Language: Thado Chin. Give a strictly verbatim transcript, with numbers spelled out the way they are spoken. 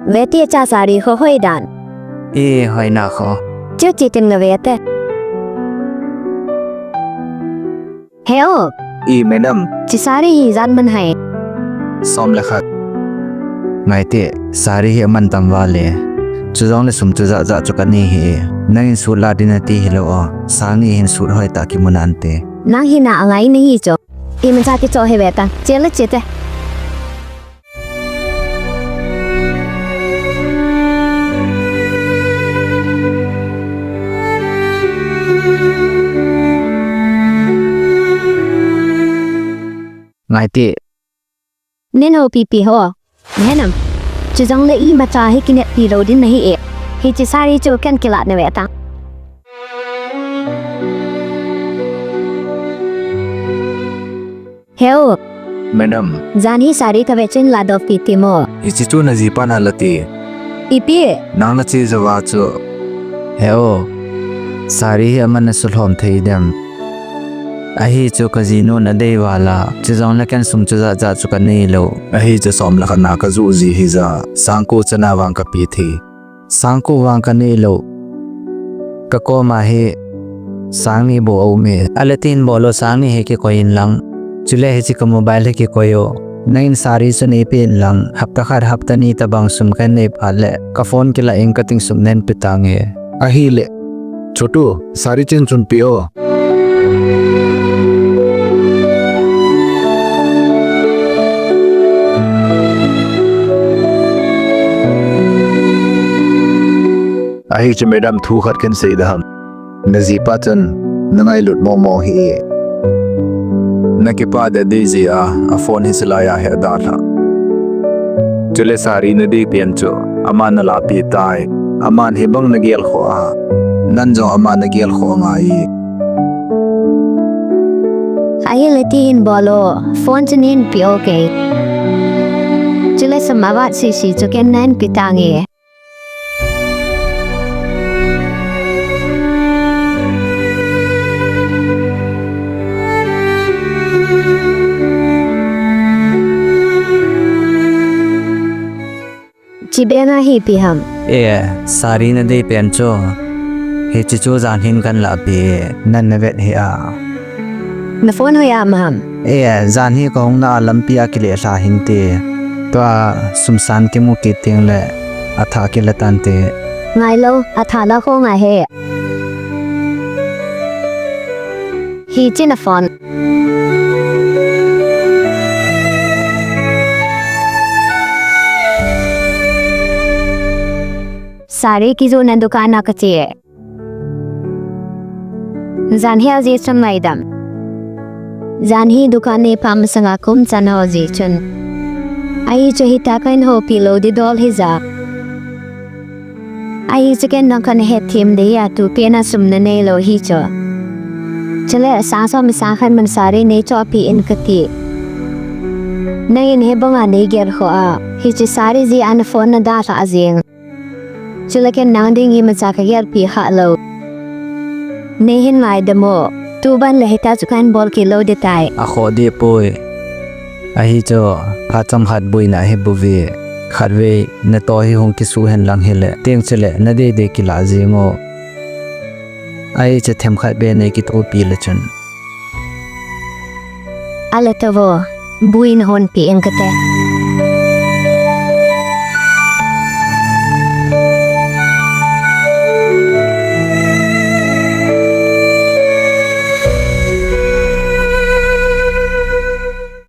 Vete cha sari ho hoi dan. E, hoi na ho. Chu chi tin na vete. Heo. E, madam. Chi sari hi jan man hai. Som le khat. Ngai te, sari hi aman tam vale. Chujongle sum chu ja ja chu kanei hi. Nangin suh la ding nati hilou o. Sang ni hin suh hoi tah kimu nante. Nang hi na angai nahi chu. Imacha kicho hi ve ta. Che le che te. Ngai te. Nen ho pipi ho. Nenam. Chujongle imacha hi kineppi lou ding nahi e. Hichi sari chu ken kila na ve ta. Heo. Madam. Jan hi sari ka vechin la doh pi ti mo. Hichi chu na jipa na la ti. Ipi. Nang na chi jawa chu. Heo. Sari hi aman na sulhom thei dem. Ahi chu ka jinun adei vala. Chujongle ken sum chu ja ja chu kanei lou. Ahi chu som le khat na ka ju ji hi ja. Sang ko chana vang ka pi thei. Sang ko vang kanei lou. Ka koma hi sang ni bou aum e. Ale tin bol o sang ni hi kikoi in lang. Chule hichi ka mobile hi kikoi o. Nangin sari chu neipe in lang. Hapta khat hapta ni tabang sum kanei phat le. Ka phone kila in kating sum nen pe tange. Ahile. Chotu, sari chen chun pe o. Ahi chu madam thu khat ken sei da ham. Na jipa chun na ngailut momo hi. Na kipa de dei jia, a phone hi silai a he dalha. Chule sari na dei pen chu, aman na la pe tai. Aman hi bang na gel kho a. Nan jong aman na gel kho ngai. Ahile ti hin bol o, phone chu nen pe o kei. Chule sum avat sisi chu ken nen pe tange. Chi bena hi ipi ham. E, sari na dei pen chu. Hichi chu jan hin kan la pe, nan na vet hi a. Na phone hoi a ma ham. E, jan hi ka hung na a lampi a kile hla hin te. Tua sum san kimu kit teng le, atha kila tante. Ngai lou, atha la kho ngai he. Hichi na phone. Sari kijona dukan a kache. Jan hi ajeh chun ngaidam. Jan hi dukan neipa masanga kum chan ho jeh chun. Ahi chu hitia kahin houpi lou ding dol hija. Ahi chu ken nang kana hetthem ding a tu pen a sum nanei lou hi chu. Chule sang som le sang khat man sari neichohpeh in kati. Nangin hi banga neigel kho a, hiche sari jeh a na phone nadalhah jeng. Chule ken nang ding imacha kagelpeh kha lou. Neihin ngaidam o, tuban le hitia chu kahin bol kit lou ding tai. Akhoh deh poi. Ahi chu, phat chomkhat boina hi bouve. Khatvei, natoh hi hung kisuh hen lang hile. Teng chule, nadei dei kilah jeng o. Ahi chu themkhat beh neikithopi le chun. Ale tavo, boina honpeh ing kate.